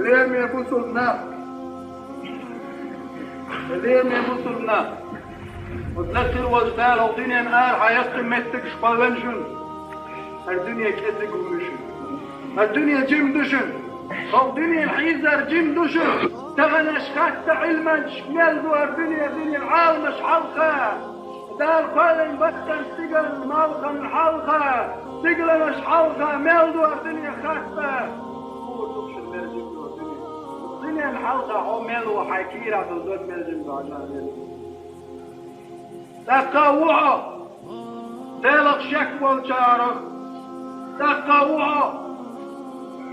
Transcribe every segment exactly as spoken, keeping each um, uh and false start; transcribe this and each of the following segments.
Лераме бусулба нах. Лераме бусулба нах. Оцу лаьттара волчу Дала хӀокху дуьненан арахьа яккхий меттигаш кхоьллина шуна. ХӀара дуьне кӀезиг хӀума ю шуна. ХӀара дуьне жима ду шуна. ХӀокху дуьненан хьийзар жима ду шуна. Тахана аша хатта Ӏилманчашка мел ду хӀара дуьне, дуьненан Ӏаламаш хьалха. Дала кхоьллина баттана стигалан малхан хьалха, стигаланаш хьалха мел ду хӀара дуьне хатта. Муха ду шуна мел жима ду хӀара дуьне? Дуьненан хьалха хьо мел ву, хьайн кийрахь долу дог мел жима ду хьуна? ТӀаккха а ву хьо, Делах шек болчарах, тӀаккха а ву хьо,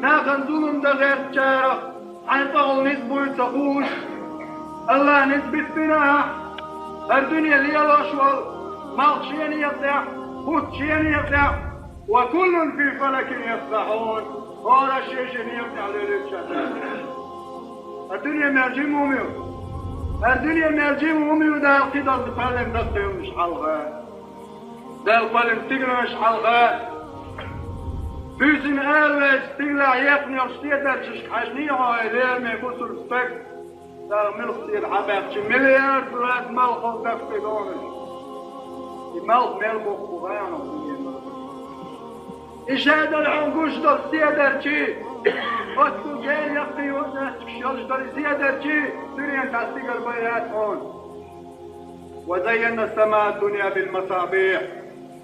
нахана зулам дан гӀертачарах, хьайн тӀехула ницкъ буй ца хууш, Аллах ницкъ битина ахь, хӀара дуьне лелош волу, малх шен некъа тӀехь, хӀутту шен некъа тӀехь, ва куллун фи фалакин ясбахьун, хӀора шен-шен некъа тӀехь лелийта ша. ХӀара дуьне мел жима хӀума ю. ХӀара дуьне мел жима хӀума ю, Дала кхидолу кхоьллина даккхий хӀуманаш хьалха. Дала кхоьллина стигаланаш хьалха. Буьйсанна ала веза стигалахь екхна йолчу седарчашка хьаьжний хьо, хӀай лераме бусулба стаг. Дала муьлхха седа хьабаьхча, миллиард лаз малхо даккхий донаш. И малх мел боккха ву гӀайгӀанах дуьненан. И шадолу хьуна гуш долу седарчий, оццул гена яккхий хӀума даьхкина йолуш долу седарчий, дуьненан цхьа стигала байъина хьуна. Ва заййанна ас-самаа ад-дунья бил-масабихь.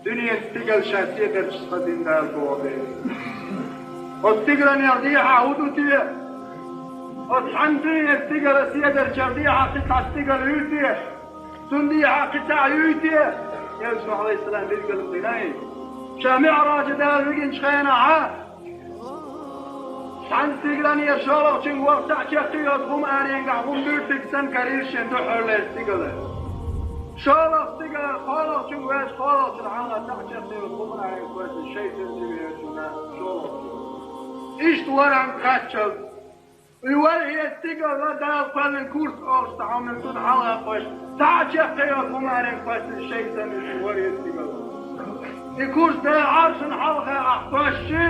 Дуьненан стигала ша седарчашца хазийна Дала боху бен. Оцу стигаланех дехьа хӀун ду те? Оцу цхьана дуьненан стигала седарчех дехьа кхин цхьа стигала юй те? Цунна дехьа кхин цхьа юй те? Элчано, Ӏалайхиссалам, билгалдина. Ша МиӀража Дала вигинчу хенахь, цхьана стигаланера шолгӀачуьнга ваха цхьаъ чекхйоцу хӀума аренгахь хӀума буьртиг санна карийра шен дуьххьарлера стигала. ШолгӀа стигала кхоалгӀачуьнга ваьлча, кхоалгӀачун хьалха цхьаъ чекхйоцу хӀума аренга кхоьссина шайтӀа жима веачунна шолгӀачуьнга. Иштта вархӀанга кхаччалц. И вархӀе стигала Дала кхоьллина курс олуш цхьа хӀума ю, цунна хьалха кхоьссина цхьаъ чекхйоцу хӀума аренга кхоьссина шайтӀа жима ву вархӀе стигала. И курс Делан Ӏаршана хьалха ахь кхоьссича,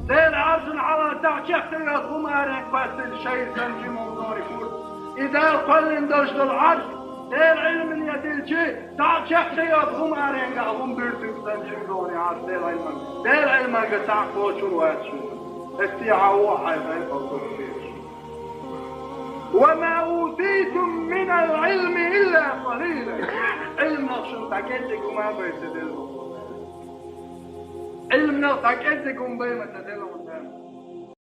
Делан Ӏаршана хьалха цхьаъ чекхйоцу хӀума аренга кхоьссина шайтӀа жима ву и курс. И Дала кхоьллина долуш долу Ӏарш, Делан Ӏилмане дилча, цхьаъ чекхйоцу хӀума аренгахь хӀума буьртиг санна жима ву и Ӏарш Делан Ӏилманга. Делан Ӏилманга цхьаъ кхочур вац шуна. Эццехьа ву хьайн гӀайкъал кхочур. Ва ма утитум минал Ӏилми илла къалила. Ӏилманах шуна цхьа кӀеззиг хӀума а бай ца делла. Ӏилманах цхьа кӀеззиг хӀума бай ма ца делла.